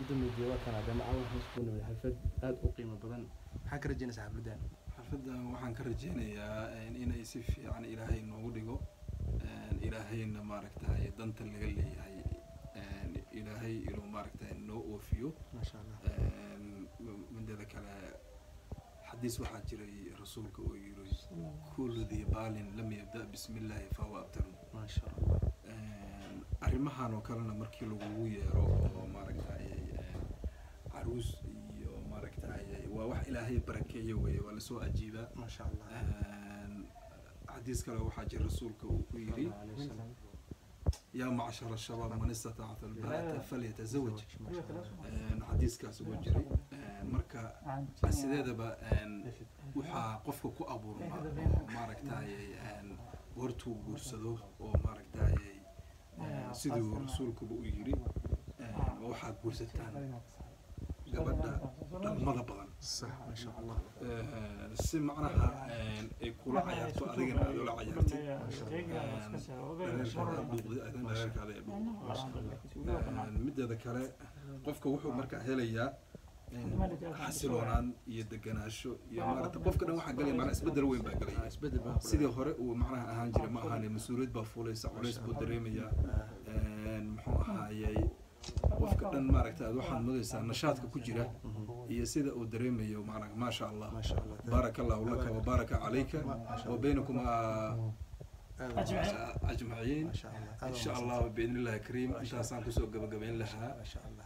Gudoomiye, waa kan maadaama caawa waxaan isku nimid xaflad aada u qiimo badan, maxaa ka rajaynaysaa xafladdan? Xafladdan waxaan ka rajeynayaa inay si fiican Ilaahay noogu dhigo, Ilaahayna maaragtay danta laga leeyahay Ilaahay inuu maaragtay noo oofiyo. Maasha Allah. Mideeda kale, xadiis waxaa jiray rasuulka oo yiri: "Kullu dii baalin lam yabda bismi illaahi fahuwa abtarun." Maasha Allah. Arrimahan oo kalena markii lagugu yeero oo maaragtay caruus iyo maaragtay waa wax Ilaahay barakeeye weeye, waa lasoo ajiibaa. Maasha Allah. Xadiis kale waxaa jira rasuulka uu ku yiri: Sallallahu alayhi wasallam. "Yaa macshara shabaab, man istataaca albaata falyatazawaj." Maasha Allah. Xadiiskaas ugu jiray. Marka sideedaba waxaa qofka ku abuurma oo maaragtay goortuu guursado oo maaragtay siduu rasuulkuba u yiri, waxaad guursataan gabadha dhalmada badan. Sax, maasha Allah. Si macnaha ay kula cayaarto, adigana aad ula cayaartid, dhareerkaada aad dhuuqdid, adina dhareerkaada ay dhuuqdo. Mideeda kale, qofka wuxuu markaa helayaa xasiloonaan iyo deganaasho iyo maaragta qofka dhan waxaa galaya macnaha isbeddel weyn baa galaya. Isbeddel baa Sidii hore uu macnaha ahaan jiray ma ahaane, mas-uuliyad baa fuulaysa, culays buu dareemayaa. Muxuu ahaayey, qofka dhan maaragta aad waxaad moodaysaa nashaadka ku jira iyo sida uu dareemayo macnaha, maasha Allah. Maasha Allah. Baaraka Allahu laka wa baaraka calayka wa baynakuma ajmaciin. Maasha Allah. Insha Allah, biidni Illahi kariim, intaasaan kusoo gabagabayn lahaa. Maasha Allah.